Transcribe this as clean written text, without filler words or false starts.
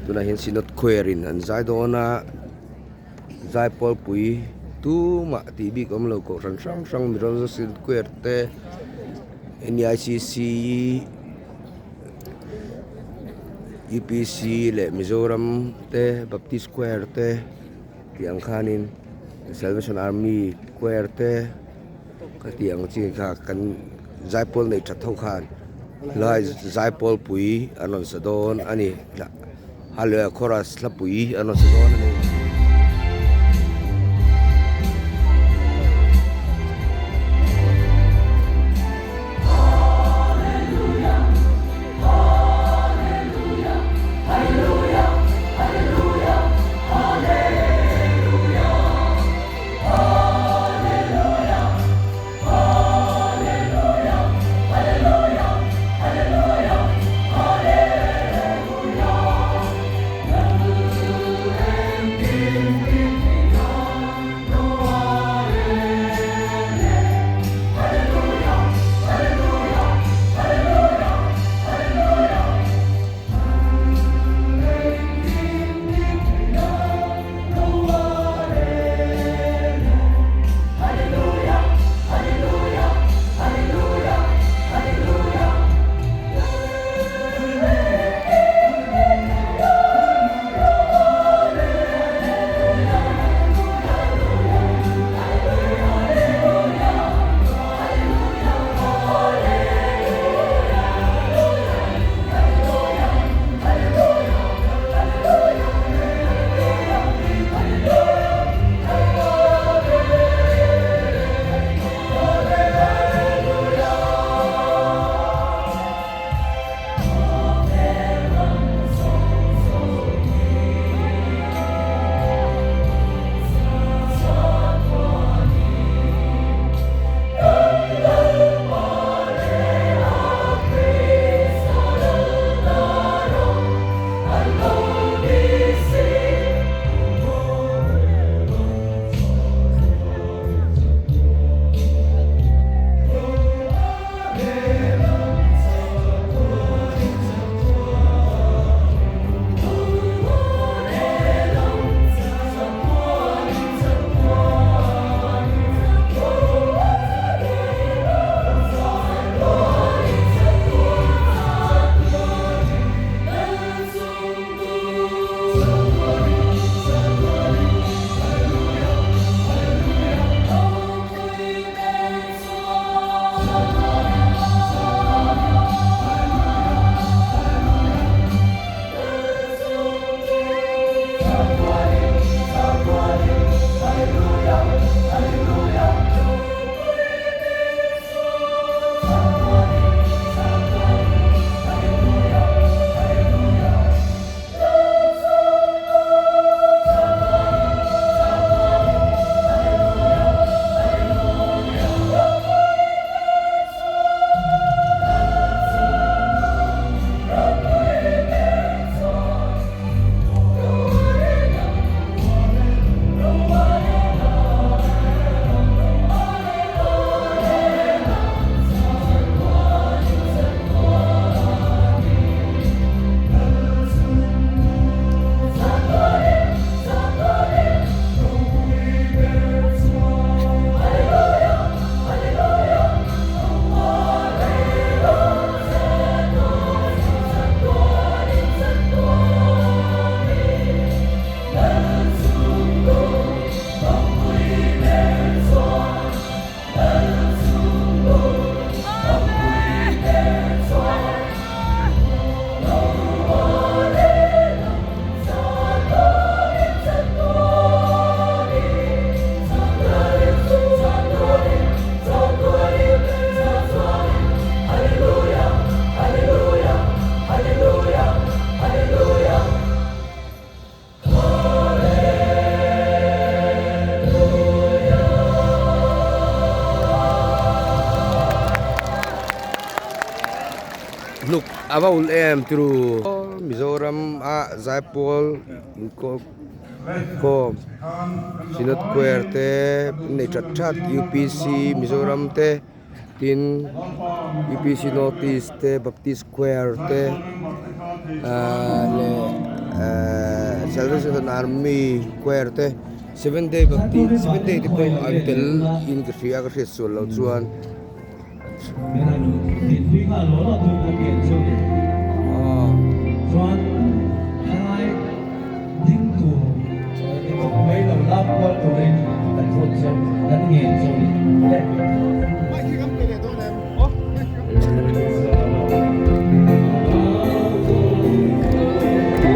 Tunah hian Synod Choir in an zai dawn a, zaipawl pui tumah tih bik awm lo kohhran hrang hrang Mizoram Synod Choir te N E I C C U P C leh Mizoram te Baptist Choir te tih ang khanin Salvation Army Choir te. Ka tih ang chi kha kan zaipawl nei that ho khan helai zaipawl pui an rawn sa dawn a ni hallelujah chorus hla pui an rawn sa dawn a ni. Hnuk a va ulh em turu Mizoram a zaipawl inkhawm Synod Choir te an nei that that U P C Mizoram te tin U P C North East te Baptist Choir te ahh leh. Salvation Army Choir te Seven Day Baptist Seven Day te pawh an tel in ka hria ka hriat sual loh chuan.